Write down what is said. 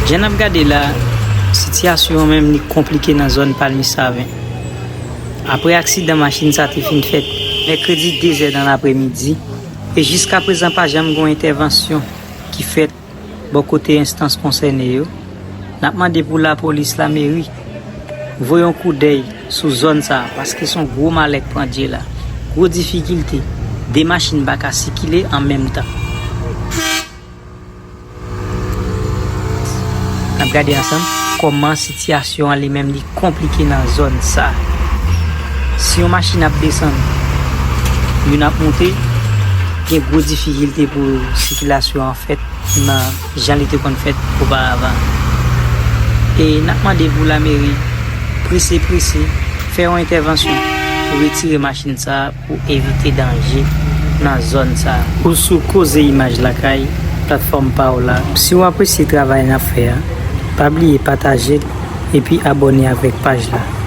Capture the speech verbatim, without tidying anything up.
Jan n ap gade la, sitiyasyon an menm li konplike nan zòn Palmis Saven. Apre aksidan machin sa te fin fèt mèkredi de zè nan lapremidi, e jiskaprezan pa janm gen yon entèvansyon ki fèt bò kote enstans konsène yo. N ap mande pou lapolis, lameri, voye yon koudèy sou zòn sa a, paske se yon gwo malè k pandye la. Gwo difikilte, de machin pa ka sikile an menm tan. N ap gade ansanm kòman sitiyasyon an li menm li konplike nan zòn sa a. Si yon machin ap desann, youn ap monte, gen gwo difikilte pou sikilasyon an fèt nan jan li te konn fèt oparavan. E n ap mande pou lameri prese prese fè yon entèvansyon pou retire machin sa a pou evite danje nan zòn sa a. Ou sou Koze Imaj Lakay, platfòm pa w la. Si w apresye travay n ap fè a, pa bliye pataje l epi abòne avèk paj la.